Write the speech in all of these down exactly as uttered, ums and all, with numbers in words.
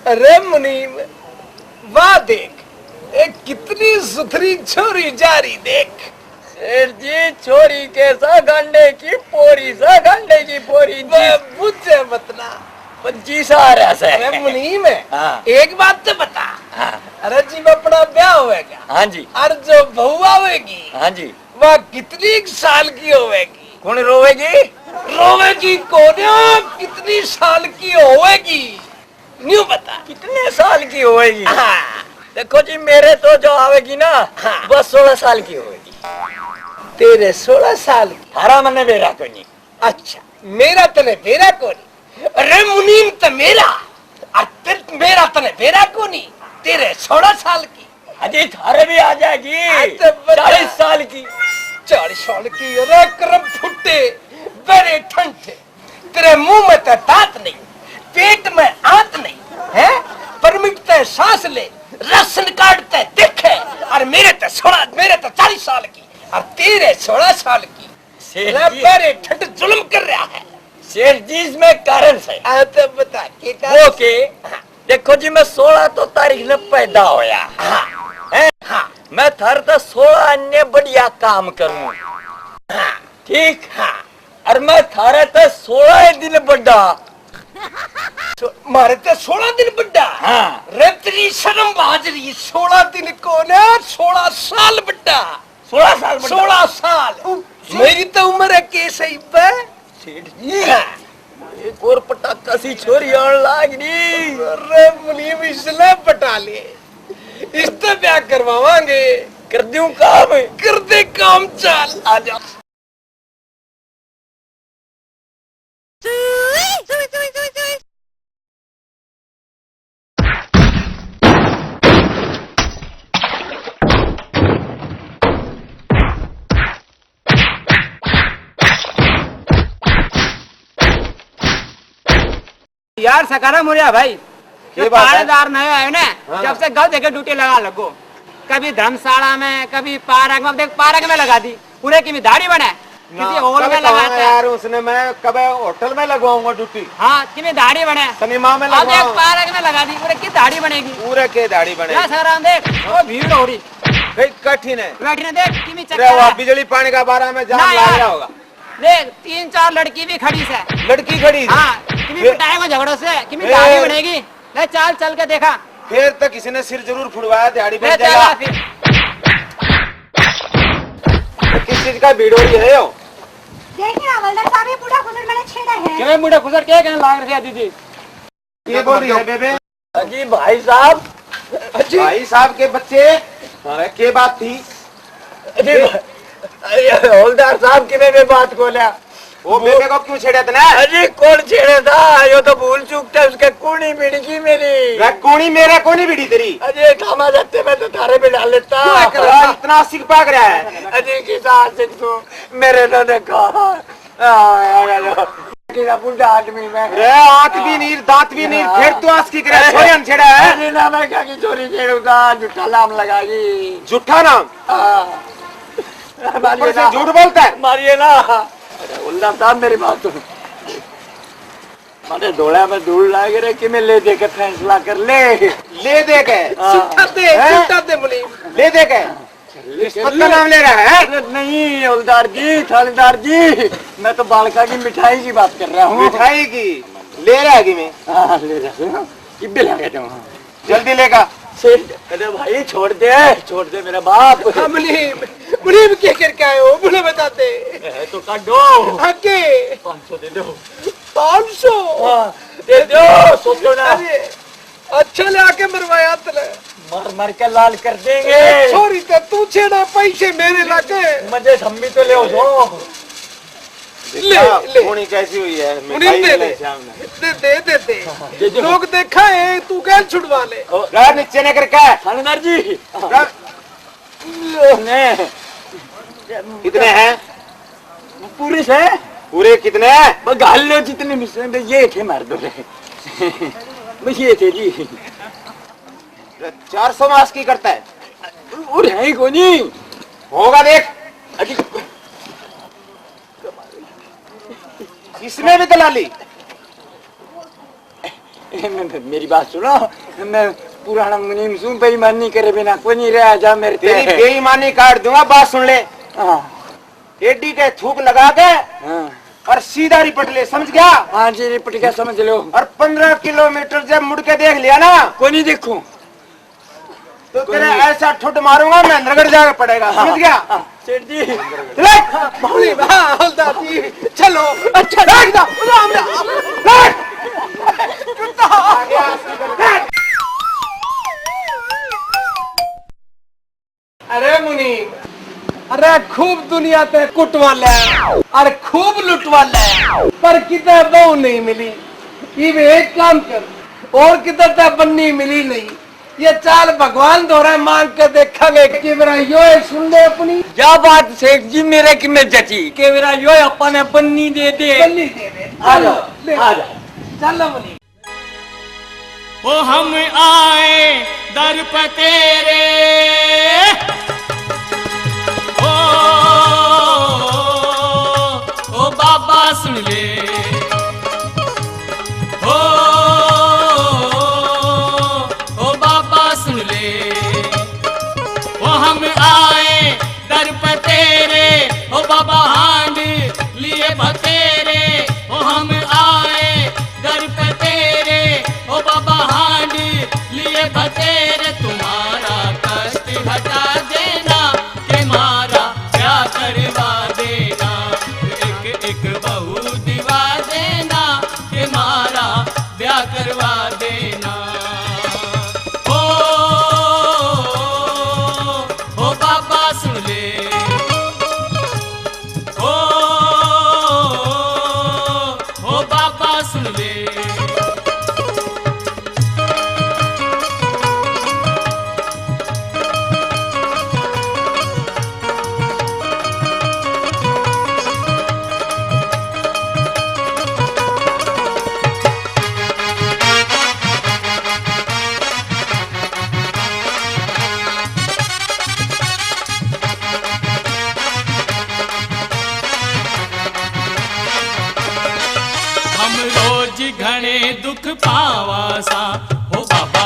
अरे मुनीम, वाह देख, ए कितनी सुथरी छोरी जा रही देख। सेठ जी, छोरी के सा गांडे की पोरी, सा गांडे की पोरी जी। बे, बुझे मत ना। पंची सा आ रहा से। अरे मुनीम, हाँ। एक बात तो बता। हाँ। अरे जी, अपना ब्याह होएगा। हाँ जी। और जो बहू आवेगी, हाँ जी। वह कितनी साल की होवेगी? कौन रोवेगी? रोवेगी कौन? कितनी साल की होवेगी? न्यू बता। कितने साल की होवेगी? हाँ। देखो जी, मेरे तो जो आवेगी ना, हाँ। बस सोलह साल की होवेगी। तेरे सोलह साल की? थारा मने बेरा कोनी। अच्छा, मेरा तने बेरा कोनी। अरे मुनीम तो मेरा, और ते, मेरा तने बेरा कोनी। तेरे सोलह साल की। अजी, थारे भी आ जाएगी। हाँ, तो बता। चालीस साल की। चालीस साल की? अरे करम फुटे, बड़े ठंड। तेरे मुंह में तो दांत नहीं, पेट में आंत नहीं, है? परमिट ते सांस ले, राशन कार्ड ते देखे, और मेरे तो सोलह, मेरे तो चालीस साल की, और तेरे सोलह साल की। सेठ ले जी। बड़े ठंड जुल्म कर रहा है। सेठ जी, इसमें कारण से। आ, तो बता, के कारण वो से? के? हाँ। देखो जी, मैं सोलह तो तारीख ने पैदा होया। हाँ। हैं? हाँ। मैं थारे तो सोलह अन्य बढ़िया काम करूँ। हाँ। ठीक? हाँ। और मैं थारे तो सोलह दिन बड़ा। सो-, मारे तो सोलह दिन बड़ा? हाँ। रे तेरी शर्म बाज रही, सोलह दिन कौन है, सोलह साल बड़ा। सोलह साल बड़ा? सोलह साल। उ-, मेरी तो उम्र है के सही पे। सेठ जी, हाँ। एक और पटाखा सी छोरी आन लाग रही। अरे मुनीम, इसने पटा ले, इससे ब्याह करवावांगे। कर दूं काम? कर दे काम, चल। आ जा। यार, सकाराम हो रहा भाई। के बात है? पहरेदार नए आए ना, हाँ। जब से गलत जगह ड्यूटी लगा लगो, कभी धर्मशाला में, कभी पार्क में। अब देख, पार्क में लगा दी, पूरे की दाढ़ी बने, ना, किसी हॉल कभी में कहाँ लगाता है। यार, उसने मैं कभी होटल में लगवाऊंगा ड्यूटी। हाँ, किसी दाढ़ी बने। सिनेमा में अब देख, लगवाऊंगा। पार्क में लगा दी, पूरे की दाढ़ी बनेगी। पूरे के दाढ़ी बनेगी। क्या सकाराम देख, वो भीड़ हो रही। भाई, कठिन है। बैठने देख, किमी अरे, चक्कर वो है। बिजली पानी का बारह में जाम ना लाग यार। रहा होगा। देख, तीन चार लड़की भी खड़ी से। लड़की खड़ी से? हाँ, किमी फिर? पिटाएगा झगड़ों से, किमी फिर? दाढ़ी बनेगी। ले, चाल, चल के देखा। फिर तो किसी ने सिर जरूर फुड़वाया, दाढ़ी बन ले, चल जाएगा। आ फिर। किस चीज का भीड़ हो रही है यो? देखिए हवलदार साहब, ये बूढ़ा खुसर मैंने छेड़ा है। क्यों बूढ़ा खुसर, क्या कहने लाग रहे हैं दीदी? ये बोल रही है बेबे? अजी भाई साहब। अजी। भाई साहब के बच्चे, अरे के बात थी? अजी भा-, अरे हवलदार साहब, किने में बात बोला? वो बेबे को क्यों छेड़ा तने? अजी कौन छेड़ा था? यो तो भूल चूक था, उसके कूणी भिड़ गई मेरी। वह कूणी मेरे को नहीं भिड़ी तेरी। अजी थामा जाते मैं तो थारे बिठा लेता। क्यों है कर-, हाँ, इतना आशिक भाग रहा है? अजी किसा आशिक तू? मेरे तो देखो। हाँ, हाँ, हाँ, हाँ। किसा बूढ़ा आदमी मैं। रे, आंख भी नीर, दांत भी नीर, हाँ। फिर तू आशिकी करे, छोरी हम छेड़ा है? अरे ना, मैं क्या की छोरी छेड़ूंगा, झूठा नाम लगाई। झूठा नाम? हाँ। ऊपर से झूठ बोलता है? मारिए ना। अरे उल्ला साहब, मेरी बात सुन। मारे धोला में धूल लाग रहे कि मैं ले दे के फैसला कर ले। ले दे के? हाँ। झूठा दे, हैं? झूठा दे बोली। ले दे के? रिश्वत का नाम ले रहा है? अरे नहीं हवलदार जी, थानेदार जी, मैं तो बालका की मिठाई की बात कर रहा हूँ। मिठाई की? ले रहा है कि मैं? हाँ, ले रहा हूँ। इब्बे लगा जाऊँ। जल्दी लेगा। सेठ, अरे भाई, छोड़ दे, छोड़ दे मेरा बाप। हाँ, मुनीम, मुनीम, क्या करके आए हो? मुझे बता दे। ए, तो काटो। हाँ, के? पाँच सौ दे दो। पाँच सौ? हाँ, दे दो, सोचो ना। अरे, अच्छा ले आके मरवाया तने। मार मार के लाल कर देंगे। ए, छोरी ते तू छेड़ा, पैसे मेरे लागे। मजे हम भी तो ले दो। ले, देखा, ले। होनी कैसी हुई है, मुनीम, मिठाई दे वाले दे। सामने। दे, दे, दे, दे। दे दो। लोग देखा है, तू गैल छुड़वा ले। ओ, यार, नीचे ने करके। थानेदार जी। यार। लो ने। कितने हैं? पूरे से। पूरे कितने हैं? बस घाल लो जितने मिश्रण थे, ये थे मार दो रे। बस ये थे जी। चार सौ मास की करता है? और है ही कोनी। होगा देख। अजी। इसमें भी दलाली। मैं, मैं, मेरी बात सुनो, मैं पुराना मुनीम सूं, बेईमानी करे बिना कोई नहीं रहा जा मेरे तेरी ते। बेईमानी काट दूंगा, बात सुन ले। हाँ। एडी के थूक लगा के हाँ। और सीधा रिपट ले, समझ गया? हाँ जी, रिपट गया, समझ लो। और पन्द्रह किलोमीटर जब मुड़ के देख लिया ना, कोई नहीं देखूं। तो तेरे ऐसा ठुट मारूंगा, महेंद्रगढ़ जाके पड़ेगा, हाँ, समझ गया? हाँ, सेठ जी। ले। भोली भाल दादी, चलो। अच्छा, ले। ठीक था। राम राम। ले। अरे मुनीम, अरे खूब दुनिया ते कुटवा ले और खूब लुटवा ले, पर किते बहू नहीं मिली। इब एक काम कर, और किते ते बन्नी मिली नहीं, ये चाल भगवान धोरे मांग के देखांगे। के बेरा यो है, सुन ले अपनी। क्या बात सेठ जी, मेरे की में जची। के बेरा यो है, अपन ने बन्नी दे दे। बन्नी दे दे। आ जाओ, ले। आ जाओ। चल अपनी। ओ हम आए दर पे तेरे, ओ, ओ बाबा सुन ले। ओ, ओ बाबा सुन ले, ओ हम आए दर पे तेरे, ओ बाबा हांड लिए बतेरे, ओ हम आए दर पे तेरे, ओ बाबा हांड लिए बतेरे, तुम्हारा कष्ट हटा देना, के मारा ब्याह करवा देना, एक एक बहू दिवा देना, के मारा ब्याह करवा देना। ओ, ओ बाबा सुन ले, ओ, ओ बाबा सुन ले। हम रोज घणे दुख पावा सा, ओ बाबा,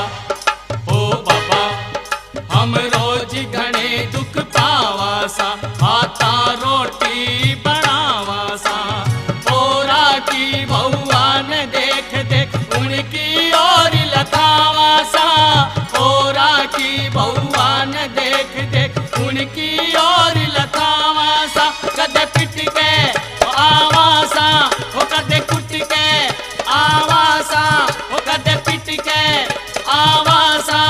ओ बाबा। हम रोज घणे दुख पावा सा, हाथा रोटी बनावा सा। ओरा की बहुआ ने देख देख उनकी ओर लतावा सा। ओरा की बहुआ ने देख देख उनकी ओर लतावा सा। कदे पिट के आवा सा, ओ कदे कुट के आवा सा, ओ कदे पिट के आवा सा,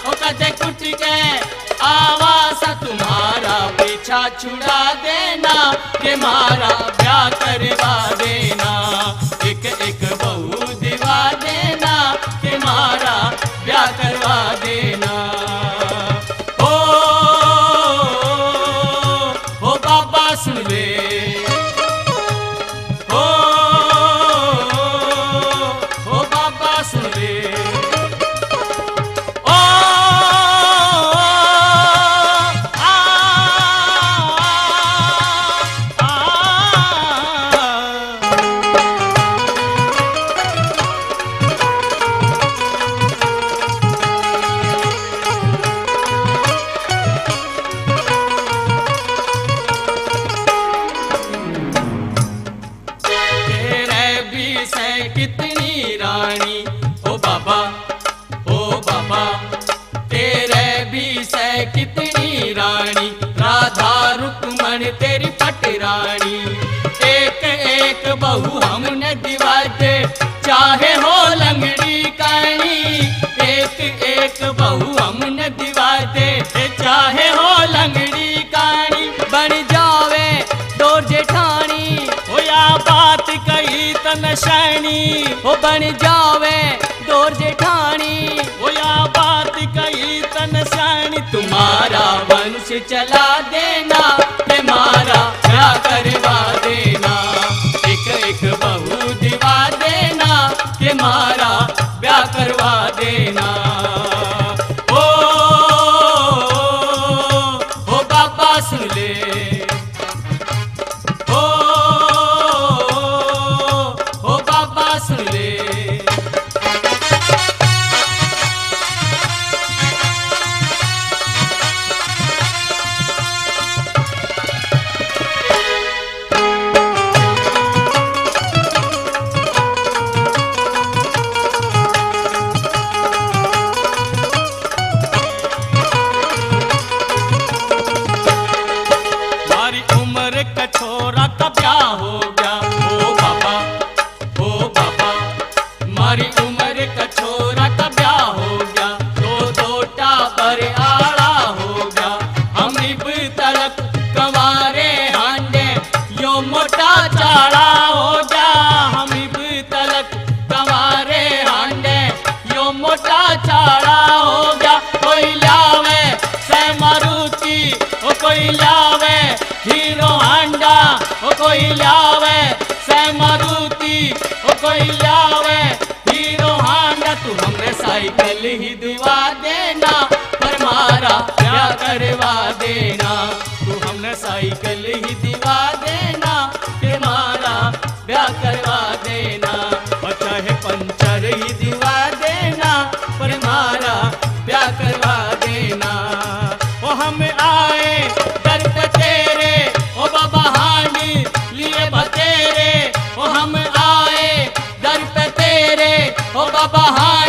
ओ कदे कुट के आवा सा, तुम्हारा पीछा छुड़ा देना, के मारा ब्याह करवा देना, एक एक बहू दिवा देना, के मारा ब्याह करवा देना। ओ, ओ बाबा सुन ले, ओ, ओ बाबा सुन ले। ओ, आ, आ, आ, आ। तेरे भी से कितनी रानी, ओ बाबा, ओ बाबा। तेरे भी से कितनी रानी, राधा रुक्मण तेरी पट रानी। एक एक बहू हमने दिवा दे, चाहे हो लंगड़ी कानी। एक एक बहू हमने दिवा दे, चाहे हो लंगड़ी कानी। बन जावे दौर जेठानी, होया बात कही तन सैनी। हो बन जावे दौर जेठानी, होया बात कही तन सैनी। तुम्हारा वंश चला देना, के मारा ब्याह करवा देना, एक एक बहू दिवा देना, के मारा ब्याह करवा देना। ओ, ओ बाबा सुन ले, ओ, ओ बाबा सुन ले। छोटा चाला हो गया। कोई ल्यावे सै मारुति, ओ कोई ल्यावे हीरो हांडा, ओ कोई ल्यावे सै मारुति, ओ कोई ल्यावे हीरो हांडा। तू हमने साइकिल ही दिवा देना, पर मारा ब्याह करवा देना। तू हमने साइकिल ही दिवा देना, के मारा ब्याह करवा देना। और चाहे पंचर ही दिवा देना, पर मारा ब्याह करवा देना। ओ हम आए दर पे तेरे, ओ बाबा हांडी लिए बतेरे। ओ हम आए दर पे तेरे, ओ बाबा हांडी